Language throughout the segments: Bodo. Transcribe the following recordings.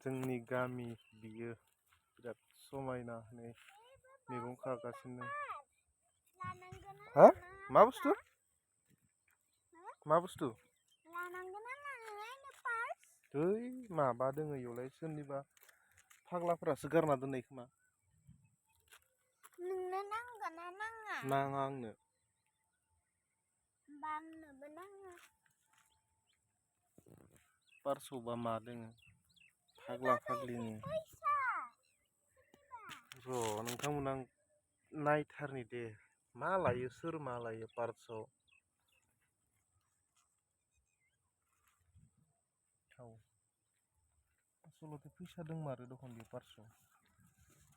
जोंनि गामि बियो बिराद समायना मैगं खागासिनो। हा मा बुस्थु मा बुस्थु दै माबा दोङो इयावलाय सोरनिबा फाग्लाफोरासो गारना दोननाय खोमा। नोंनो नांगोन ना नाङा? नाङा आंनो। आंनोबो नाङा। पार्सआवबा मा दोङो फाग्ला फाग्लिनि। र' नोंथांमोना नायथारनि दे मा लायो सोर मा लायो पार्सआव। आसलथे फैसा दंमारो दखन बे पार्सआव।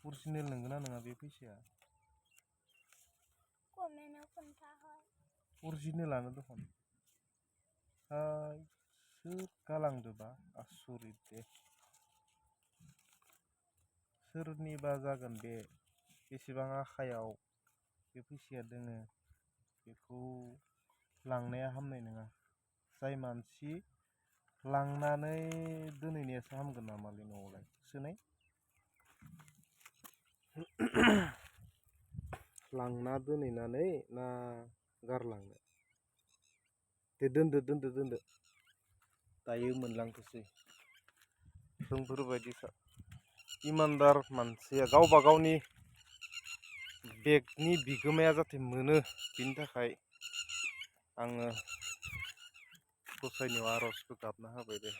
अरिजिनेल नंगौना नङा बे फैसाया? कमेन्टआव खोन्थाहर। अरिजिनेलानो दखन। सोर गालांदोबा आसरित दे। सोरनिबा जागोन बे बेसेबां आखायाव बे फैसाया दोङो बेखौ लांनाया हामनाय नङा। जाय मानसि लांनानै दोनहैनायासो हामगोन नामालै न'आवलाय सोनाय। लांना दोनहैनानै ना गारलांनो? दे दोनदो दायो मोनलांथोसै। जोंफोरबायदि इमानदार मानसिया गावबा गावनि बेगनि बिगोमाया जाहाथे मोनो बिनि थाखाय आङो गसाइनियाव आर'जबो गाबना होबाय दे।